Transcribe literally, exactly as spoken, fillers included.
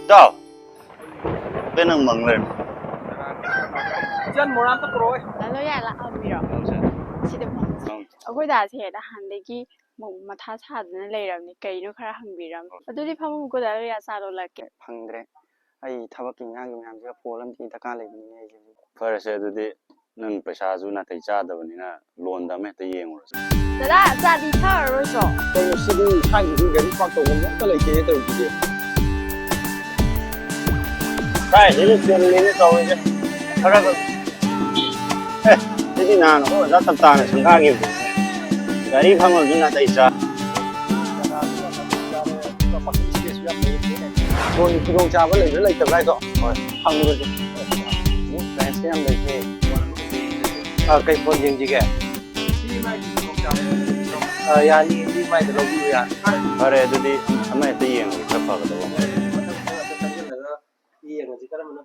ꯏꯇꯥꯎ! ꯀꯩ ꯅꯪ ꯃꯪ ꯂꯩꯔꯝꯃꯤ? ꯏꯆꯟ, ꯃꯣꯔꯥ ꯑꯝꯇ ꯄꯨꯔꯛꯑꯣ꯫ ꯗꯥ ꯂꯣꯌꯥ ꯂꯥꯛꯑꯝꯃꯤꯔꯣ? ꯁꯤꯗ ꯐꯝꯁꯦ꯫ ꯑꯪ꯫ ꯑꯩꯈꯣꯏ ꯗꯥꯁꯦ ꯅꯍꯥꯟꯗꯒꯤ ꯃ-, ꯃꯊꯥ ꯁꯥꯗꯅ ꯂꯩꯔꯕꯅꯤ꯫ ꯀꯩꯅꯣ ꯈꯔ ꯍꯪꯕꯤꯔꯝꯃꯣ꯫ ꯑꯗꯨꯗꯤ ꯐꯝꯃꯨꯀꯣ, ꯗꯥ ꯂꯣꯌꯥ ꯆꯥ ꯂꯣꯜꯂꯛꯀꯦ꯫ ꯐꯪꯗ꯭ꯔꯦ꯫ ꯑꯩ ꯊꯕꯛꯀꯤ ꯏꯟꯈꯥꯡꯒꯤ ꯃꯌꯥꯝꯁꯤꯒ ꯄꯣꯠ ꯑꯃꯗꯤ ꯗꯔꯀꯥꯔ ꯂꯩꯕꯅꯤꯅꯦ ꯑꯩꯁꯦ ꯍꯧꯖꯤꯛ꯫ ꯐꯔꯦꯁꯦ, ꯑꯗꯨꯗꯤ ꯅꯪ ꯄꯩꯁꯥꯁꯨ ꯅꯥꯇꯩ ꯆꯥꯗꯕꯅꯤꯅ ꯂꯣꯟꯗ ꯑꯃ ꯍꯦꯛꯇ ꯌꯦꯡꯉꯨꯔꯁꯤ꯫ ꯗꯗꯥ, ꯆꯥꯗꯤ ꯊꯛꯑꯔꯣꯏꯗ꯭ꯔꯣ? ꯀꯩꯅꯣ ꯁꯤꯗꯤ ꯁ꯭ꯋꯥꯏꯗꯗꯤ ꯒꯥꯔꯤ ꯄꯥꯔꯛ ꯇꯧꯕ ꯑꯝꯇ ꯂꯩꯇꯦꯅꯦ ꯇꯧꯔꯤꯁꯤꯗꯤ꯫ ꯀꯥꯏꯗꯩꯅꯣ ꯆꯤꯜꯂꯤꯅꯦ ꯇꯧꯔꯤꯁꯦ꯫ ꯈꯔꯒ ꯑꯦ, ꯁꯤꯗꯤ ꯅꯍꯥꯟ ꯑꯩꯈꯣꯏ ꯑꯣꯖꯥ ꯇꯞꯇꯥꯅ ꯁꯪꯒꯥꯈꯤꯕꯗꯨꯅꯦ꯫ ꯒꯥꯔꯤ ꯐꯝꯐꯝꯁꯨ ꯅꯥꯇꯩ ꯆꯥ꯫ ꯐꯣꯟꯒꯤ ꯈꯨꯗꯣꯡꯆꯥꯕ ꯂꯩꯕ꯭ꯔꯥ ꯂꯩꯇꯕ꯭ꯔꯥ ꯍꯥꯏꯗꯣ? ꯍꯣꯏ, ꯐꯪꯕꯁꯦ꯫ ꯕꯦꯟꯁꯇ ꯌꯥꯝ ꯂꯩꯇꯦ꯫ ꯑꯥ, ꯀꯩ ꯐꯣꯟ ꯌꯦꯡꯁꯤꯒꯦ? ꯑꯥ, ꯌꯥꯅꯤ, ꯏ ꯑꯦꯝ ꯑꯥꯏꯗ ꯂꯧꯕꯤꯕ ꯌꯥꯅꯤ꯫ ꯐꯔꯦ, ꯑꯗꯨꯗꯤ ꯑꯃ ꯍꯦꯛꯇ ꯌꯦꯡꯉꯒꯦ, ꯈꯔ ꯐꯒꯗꯕ ꯑꯃ꯫ ꯌꯦꯡꯉꯁꯤ ꯀꯔꯝꯕꯅ